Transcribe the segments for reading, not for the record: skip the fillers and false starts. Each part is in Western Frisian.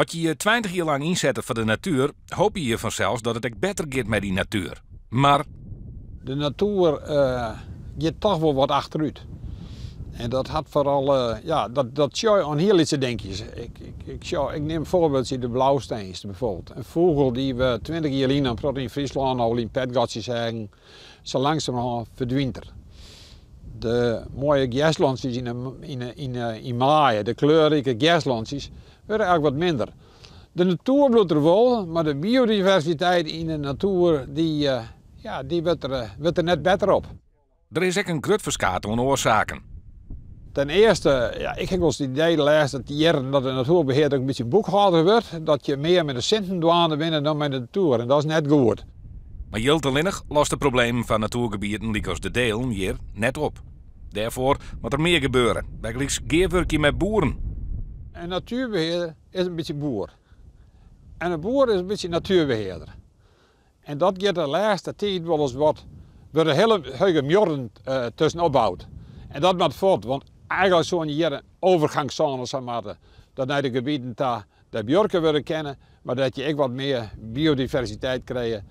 As je je 20 jier lang ynsette foar de natuer, hoopje je fansels dat it ek better giet mei dy natuer. Mar. De natuer giet toch wol wat achterút. En dat hat foaral, ja, dat, dat sjoch je oan hiel lytse dinkjes. Ik, ik, ik, sjoch, ik nim in foarbyld, de blaustirns bijvoorbeeld. In fûgel dy't we 20 jier lyn in protte yn Fryslân al yn petgatsjes seagen, sa langsumerhân ferdwynt er. De moaie gerslantsjes yn maaie, de kleurrike gerslantsjes, wurde eigentlik wat minder. De natuer bliuwt der wol, mar de biodiversiteit yn de natuer dy, ja, dy wurdt der net better op. Der is ek in grut ferskaat oan oarsaken. Ten earste, ja, ik ha wolris it idee de lêste jierren dat de natuerbehearder ek in bytsje boekhâlder wurdt. Dat je mear mei de sinten dwaande binne dan mei de natuer en dat is net goed. Mar jild allinnich lost de problemen fan natuergebieten lykas de Deelen hjir net op. Dêrfoar moat der mear gebeure, bygelyks gearwurkje mei boeren. In natuerbehearder is in bytsje boer. En in boer is in bytsje natuerbehearder. En dat giet de lêste tiid wolris wat, wurde hiele hege muorren tusken opboud. En dat moat fuort, want eigentlik soene je hjir in overgangszone sa moatte, dat nei de gebieten ta dêr buorke wurde kinne, mar dat je ek wat mear biodiversiteit krije,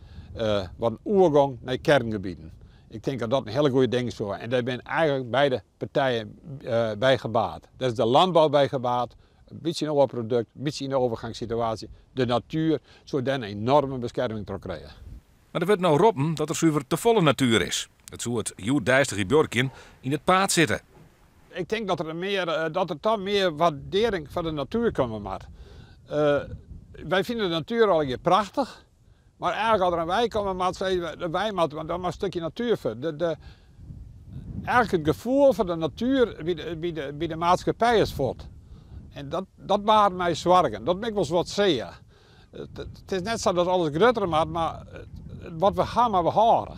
wat in oergong nei kearngebieten. Ik tink dat dat in hiele goede ding soe. En dêr binne eigentlik beide partijen by gebaat. Dêr is de landbou by gebaat, in bytsje in oar produkt, in bytsje yn de overgangssituaasje. De natuer soe dêr in enorme beskerming troch krije. Mar der wurdt no roppen dat der suver tefolle natuer is. It soe it hjoeddeistige buorkjen yn it paad sitte. Ik tink dat der mear, dat der toch mear waardearring foar de natuer komme moat. Wy fine de natuer allegear prachtich, mar eigentlik as der in wei komme moat, sizze we, de wei moat, want dan moat in stikje natuer fuort. De, de, eigentlik it gefoel foar de natuer by de maatskippij is fuort. En dat, dat baart my soargen. Dat bin ik wolris wat sear. It is net sa dat alles grutter moat, mar wat we ha, moatte we hâlde.